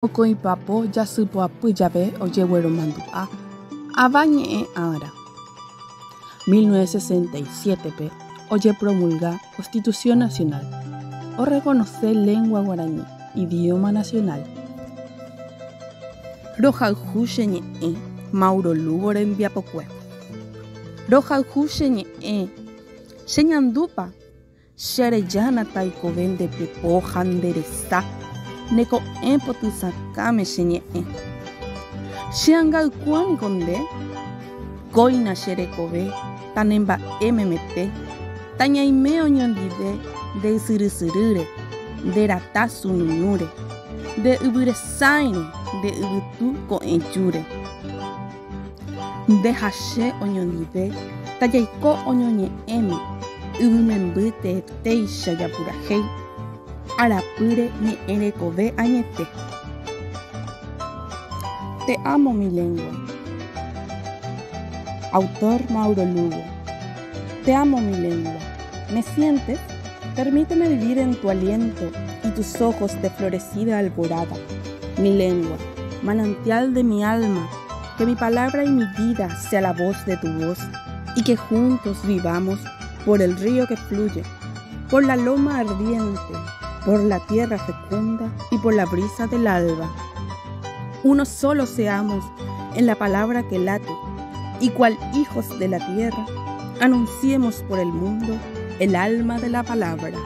Mokõipapo jasypoapy jave ojegueromandu'a Avañe'ẽ Ára. 1967-pe ojepromulga Constitución Nacional, orreconoce lengua guaraní idioma nacional. Rohayhu che ñe'ẽ Mauro Lugo rembiapokue. Rohayhu che ñe'ẽ, che ñandúpa Che rejána taikove nde pepo ha nde resa, ne ko'ẽ potysakãme che ñe'ẽ. Che angaykua niko nde, kóina che rekove ta ne mba'e memete, tañaime oñondive nde ysyrysyrýre, nde rata sununúre, nde yvy resãire, nde yvytu ko'ẽjúre. Nde ha che oñondive tajaiko oñoñe'ẽme yvy memby teetéicha japurahéi, arapýre ñe'ẽ rekove añete. Te amo mi lengua. Autor Mauro Lugo. Te amo mi lengua. ¿Me sientes? Permíteme vivir en tu aliento y tus ojos de florecida alborada. Mi lengua, manantial de mi alma, que mi palabra y mi vida sea la voz de tu voz y que juntos vivamos por el río que fluye, por la loma ardiente, por la tierra fecunda y por la brisa del alba. Uno solo seamos en la palabra que late y cual hijos de la tierra, anunciemos por el mundo el alma de la palabra.